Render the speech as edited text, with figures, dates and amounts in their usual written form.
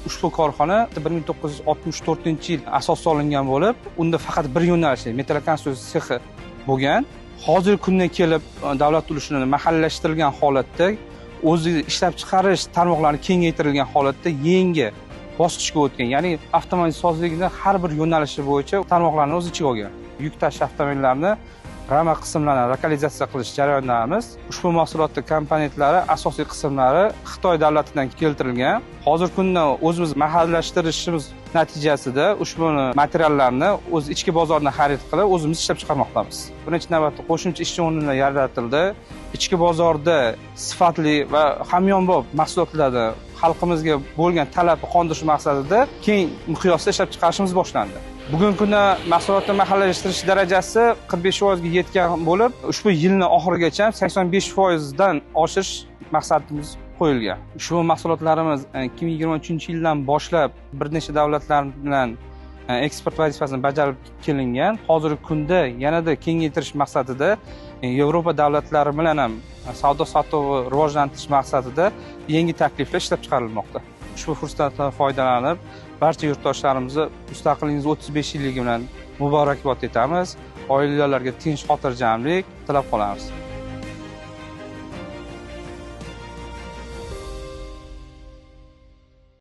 Ushbu korxona 1964-yil asos solingan bo'lib, unda faqat bir yo'nalishli metallokonstruksiya sexi bo'lgan. Hozirgi kunda kelib davlat ulushini mahalliylashtirilgan holatda, o'zi ishlab chiqarish tarmoqlarini kengaytirilgan holatda yangi bosqichga o'tgan. Ya'ni avtomobilsozlikning har bir yo'nalishi bo'yicha tarmoqlarni o'z ichiga olgan. Yuk tashish avtomobillarini rama qismlarini lokalizatsiya qilish jarayonidamiz. Ushbu mahsulotning komponentlari, asosiy qismlari Xitoy davlatidan keltirilgan. Hozirgi kunda o'zimiz mahalliyashtirishimiz natijasida ushbu materiallarni o'z ichki bozordan xarid qilib, o'zimiz ishlab chiqarmoqdamiz. Birinchi navbatda qo'shimcha ishchi o'rinlari yaratildi. Ichki bozorda sifatli va hamyonbop mahsulotlarni xalqimizga bo'lgan talabni qondirish maqsadida keng miqyosda ishlab chiqarishimiz boshlandi. Bugungi kunda mahsulotni mahalliylashtirish darajasi 45% ga yetgan bo'lib, ushbu yilning oxirigacha 85% dan oshirish maqsadimiz qo'yilgan. Ushbu mahsulotlarimiz 2023-yildan boshlab bir necha davlatlar bilan eksport vazifasini bajarib kelingan. Hozirgi kunda yanada kengaytirish maqsadida Yevropa davlatlari bilan ham savdo-sotiqni rivojlantirish maqsadida yangi takliflar ishlab chiqarilmoqda. Ushbu fursatdan foydalanib, barcha yurtdoshlarimizni mustaqilligimiz 35 yilligi bilan muborakbod etamiz. Oilalarga tinch, xotirjamlik tilab qolamiz.